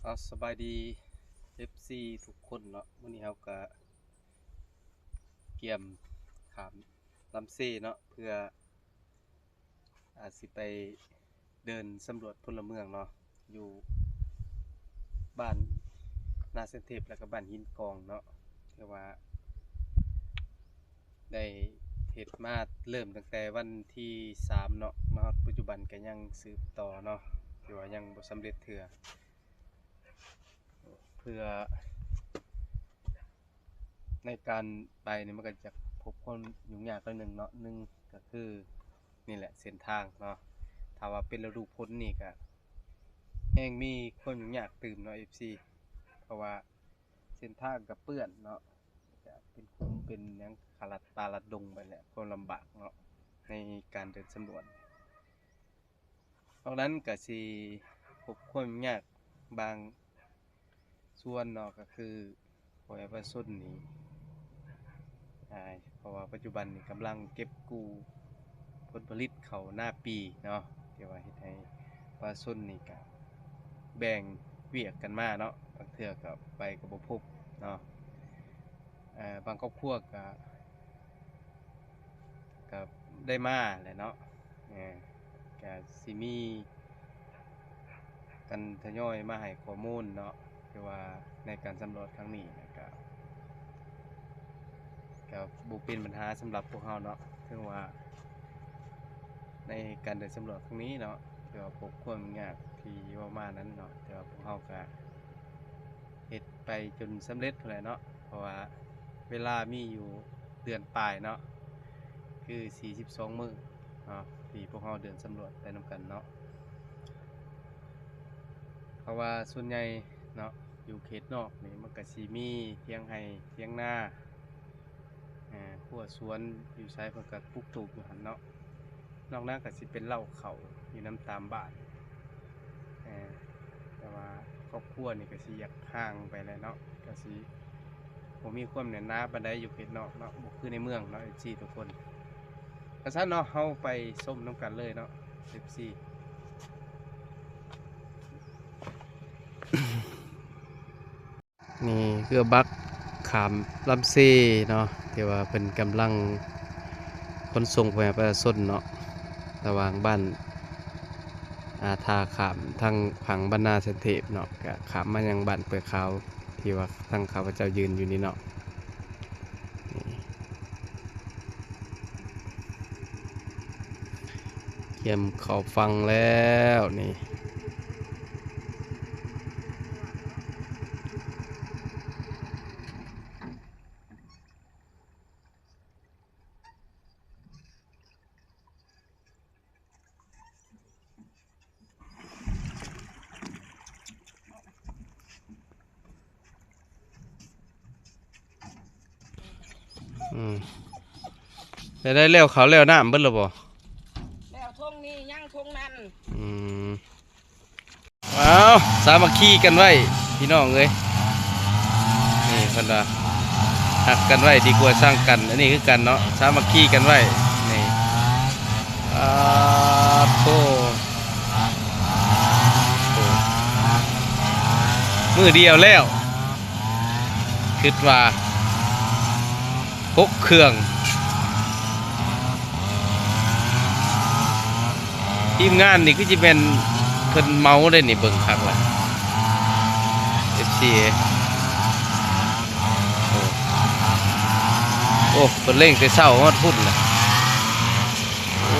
ເອົາ ສະບາຍດີ ເອັຟຊີ ທຸກຄົນເນາະ, ມື້ນີ້ເຮົາກະກຽມຂ້າມລຳເຊເນາະ ເພື່ອອາດຊິໄປເດີນສຳຫຼວດພົນລະເມືອງເນາະ ຢູ່ບ້ານນາແສນເທບ ແລ້ວກະບ້ານຫີນກອງເນາະ ຖືວ່າໄດ້ເຮັດມາເລີ່ມຕັ້ງແຕ່ວັນທີສາມເນາະ ມາຮອດປັດຈຸບັນກະຍັງສືບຕໍ່ເນາະ ຖືວ່າຍັງບໍ່ສຳເລັດເທື່ອ ເພື່ອ ໃນການໄປນີ້ມັນກະຈະພົບຄວາມຫຍຸ້ງຍາກໜ້ອຍໜຶ່ງເນາະ, ໜຶ່ງກະຄືນີ້ແຫຼະ ເສັ້ນທາງເນາະ, ຖ້າວ່າເປັນລະດູຝົນນີ້ກະແຮ່ງມີຄວາມຫຍຸ້ງຍາກຕື່ມເນາະ ເອັຟຊີ ເພາະວ່າເສັ້ນທາງກະເປື້ອນເນາະ ກະເປັນຂຸມເປັນຫຍັງ ຄາລັດປ່າລັດດົງໄປແຫຼະ ຄວາມລຳບາກເນາະ ໃນການເດີນສຳຫຼວດ. ນອກນັ້ນກະຊິພົບຄວາມຍາກບາງສ່ວນເນາະ ກະຄືພໍ່ແມ່ປະຊາຊົນນີ້ ອາ ເພາະວ່າປັດຈຸບັນນີ້ກຳລັງເກັບກູ້ຜົນຜະລິດເຂົ້ານາປີເນາະ ທີ່ວ່າເຮັດໃຫ້ປະຊາຊົນນີ້ກະແບ່ງວຽກກັນມາເນາະ, ບາງເທື່ອກະໄປກະບໍ່ພົບເນາະ. ເອີ ບາງຄອບຄົວກະ ກະໄດ້ມາແຫຼະເນາະ, ເອີ ກະຊິມີການທະຍອຍມາໃຫ້ຂໍ້ມູນເນາະ ຄືວ່າໃນການສຳຫຼວດຄັ້ງນີ້ນະ ກະ ກະບໍ່ເປັນບັນຫາສຳລັບພວກເຮົາເນາະ, ເຖິງວ່າໃນການເດີນສຳຫຼວດຄັ້ງນີ້ເນາະ ຖືວ່າພົບຄວາມຍາກທີ່ເວົ້າມານັ້ນເນາະ, ແຕ່ວ່າພວກເຮົາກະ ເຮັດໄປຈົນສຳເລັດພຸ້ນແຫຼະເນາະ ເພາະວ່າເວລາມີຢູ່ເດືອນປາຍເນາະ ຄືສີ່ສິບສອງມື້ເນາະ ທີ່ພວກເຮົາເດີນສຳຫຼວດໄປນຳກັນເນາະ. ເພາະວ່າສ່ວນໃຫຍ່ເນາະ ຢູ່ເຂດນອກນີ້ມັນກະຊິມີທຽງໄຮ່ທຽງນາ ເອີ ຮົ້ວສວນຢູ່ໃສເພິ່ນກະປູກຕູບຢູ່ຫັ້ນເນາະ, ນອກນັ້ນກະຊິເປັນເລົ້າເຂົ້າຢູ່ນຳຕາມບ້ານ ເອີ ແຕ່ວ່າຄອບຄົວນີ້ກະຊິຢາກຫ່າງໄປແຫຼະເນາະ, ກະຊິບໍ່ມີຄວາມແໜ້ນໜາປານໃດຢູ່ເຂດນອກເນາະ, ບໍ່ຄືໃນເມືອງເນາະ ເອັຟຊີ ທຸກຄົນ. ກະຊັ້ນເນາະ ເຮົາໄປຊົມນຳກັນເລີຍເນາະ ເອັຟຊີ. ນີ້ຄືບັກຂ້າມລຳເຊເນາະ ທີ່ວ່າເພິ່ນກຳລັງຂົນສົ່ງພໍ່ແມ່ປະຊາຊົນເນາະ ລະຫວ່າງບ້ານ ອາ ທ່າຂ້າມທາງຝັ່ງບ້ານນາແສນເທບເນາະ ກະຂ້າມມາຍັງບ້ານເປືອຍຂາວ ທີ່ວ່າທາງຂ້າພະເຈົ້າຢືນຢູ່ນີ້ເນາະ. ນີ້ ກຽມເຂົ້າຝັ່ງແລ້ວນີ້. ອືມ ໄດ້ ໄດ້ແລ້ວເຂົ້າແລ້ວນ້ຳເບິດແລ້ວບໍ່? ແລ້ວທົ່ງນີ້ຍັງທົ່ງນັ້ນ. ອືມ ເອົາ ສາມັກຄີກັນໄວ້ພີ່ນ້ອງເອີຍ, ນີ້ເພິ່ນວ່າ ຮັກກັນໄວ້ດີກວ່າຊັງກັນ, ອັນນີ້ຄືກັນເນາະ ສາມັກຄີກັນໄວ້ ນີ້. ປາດໂທ້ ມື້ດຽວແລ້ວ ຄິດວ່າຫົກເຄື່ອງ. ທີມງານນີ້ຄືຊິແມ່ນເພິ່ນເມົາເດ້ນີ້ ເບິ່ງຄັກລະ ເອັຟຊີ. ໂອ້ ໂອ້ ເພິ່ນເລັ່ງແຕ່ເຊົ້າຮອດພຸ້ນລະ. ໂອ້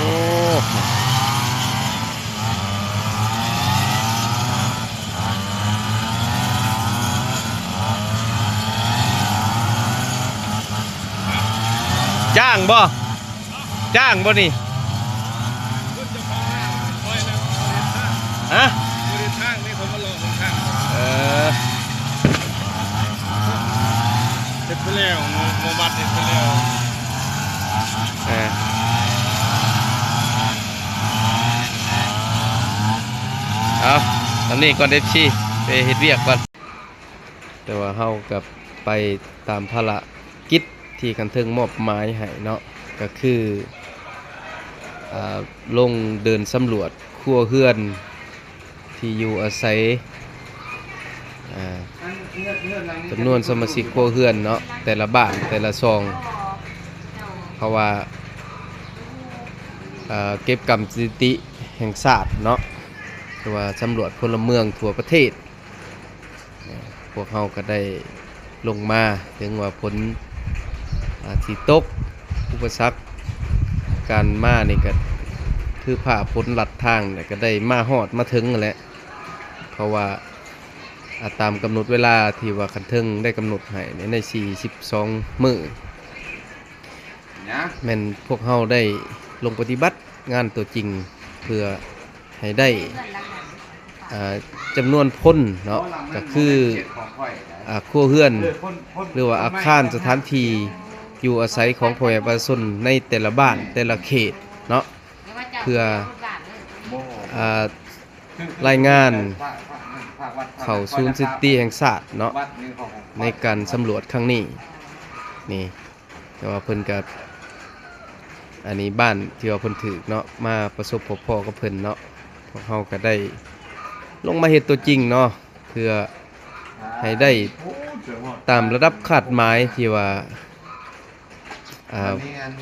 ຈ້າງບໍ່? ຈ້າງບໍ່ນີ້? ຮະ? ເອີ ເຮັດໄປແລ້ວ ໝໍບັດເຮັດໄປແລ້ວ. ເອີ ເອົາ ສ່ຳນີ້ກ່ອນ ເອັຟຊີ ໄປເຮັດວຽກກ່ອນ. ແຕ່ວ່າເຮົາກໍໄປຕາມພາລະກິດທີ່ຂັ້ນເທິງມອບໝາຍໃຫ້ເນາະ, ກໍຄື ອາ ລົງເດີນສຳຫຼວດຄົວເຮືອນທີ່ຢູ່ອາໄສ ອ່າ ຈຳນວນສະມາຊິກຄົວເຮືອນເນາະ ແຕ່ລະບ້ານ ແຕ່ລະຊ່ອງ ເພາະວ່າ ເອີ ເກັບກຳສະຖິຕິແຫ່ງຊາດເນາະ ຫຼືວ່າສຳຫຼວດພົນລະເມືອງທົ່ວປະເທດ ພວກເຮົາກໍໄດ້ລົງມາ ເຖິງວ່າຝົນ ອາ ຊິຕົກ ອຸປະສັກການມານີ້ກໍຄືຟ້າຝົນລັດທາງ ແລ້ວກໍໄດ້ມາຮອດມາເຖິງນັ້ນແຫຼະ ເພາະວ່າ ອາ ຕາມກຳນົດເວລາທີ່ວ່າຂັ້ນເທິງໄດ້ກຳນົດໃຫ້ໃນສີ່ສິບສອງມື້ ແມ່ນພວກເຮົາໄດ້ລົງປະຕິບັດງານຕົວຈິງ ເພື່ອໃຫ້ໄດ້ ອາ ຈຳນວນຄົນເນາະ ກໍຄື ອາ ຄົວເຮືອນ ຫຼືວ່າອາຄານສະຖານທີ່ຢູ່ອາໄສຂອງພໍ່ແມ່ປະຊາຊົນໃນແຕ່ລະບ້ານ ແຕ່ລະເຂດເນາະ ເພື່ອ ອາ ລາຍງານເຂົ້າສູນສະຖິຕິແຫ່ງຊາດເນາະ ໃນການສຳຫຼວດຄັ້ງນີ້ ນີ້ ແຕ່ວ່າເພິ່ນກໍ ອັນນີ້ບ້ານທີ່ວ່າເພິ່ນຖືກເນາະ ມາປະສົບພົບພໍ້ກັບເພິ່ນເນາະ ພວກເຮົາກໍໄດ້ລົງມາເຮັດຕົວຈິງເນາະ ເພື່ອໃຫ້ໄດ້ຕາມລະດັບຄາດໝາຍທີ່ວ່າ ອາ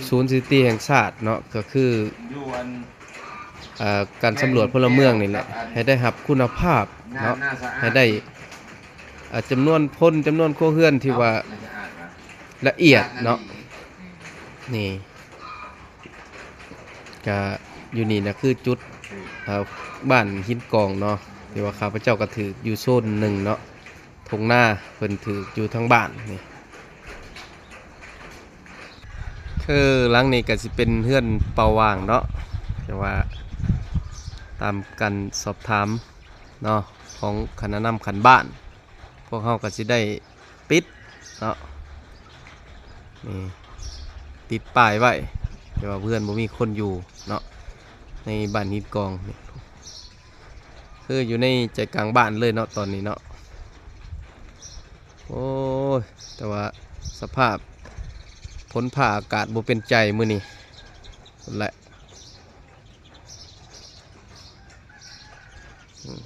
ສູນສະຖິຕິແຫ່ງຊາດເນາະ ກໍຄື ອາ ການສຳຫຼວດພົນລະເມືອງນີ້ແຫຼະ ໃຫ້ໄດ້ຮັບຄຸນນະພາບເນາະ ໃຫ້ໄດ້ ອາ ຈຳນວນຄົນ ຈຳນວນຄົວເຮືອນທີ່ວ່າລະອຽດເນາະ ນີ້ ກະຢູ່ນີ້ນະຄືຈຸດ ເອີ ບ້ານຫີນກອງເນາະ ທີ່ວ່າຂ້າພະເຈົ້າກໍຖືກຢູ່ໂຊນໜຶ່ງເນາະ ທົ່ງນາເພິ່ນຖືກຢູ່ທາງບ້ານນີ້ ຄືຫຼັງນີ້ກໍຊິເປັນເຮືອນເປົ່າຫວ່າງເນາະ ແຕ່ວ່າຕາມການສອບຖາມເນາະ ຂອງຄະນະນຳຂັ້ນບ້ານ ພວກເຮົາກໍຊິໄດ້ ປິດເນາະ ນີ້ ຕິດປ້າຍໄວ້ ແຕ່ວ່າເຮືອນບໍ່ມີຄົນຢູ່ເນາະ ໃນບ້ານຫີນກອງນີ້ ຄືຢູ່ໃນໃຈກາງບ້ານເລີຍເນາະ ຕອນນີ້ເນາະ ໂອ້ຍ ແຕ່ວ່າສະພາບຝົນຟ້າອາກາດບໍ່ເປັນໃຈມື້ນີ້ ພຸ້ນແຫຼະ ອືມ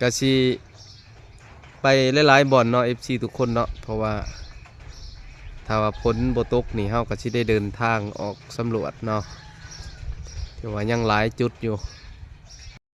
ກະຊິໄປຫຼາຍໆບ່ອນເນາະ ເອັຟຊີທຸກຄົນເນາະ ເພາະວ່າຖ້າວ່າຝົນບໍ່ຕົກນີ້ ເຮົາກະຊິໄດ້ເດີນທາງອອກສຳຫຼວດເນາະ ຖືວ່າຍັງຫຼາຍຈຸດຢູ່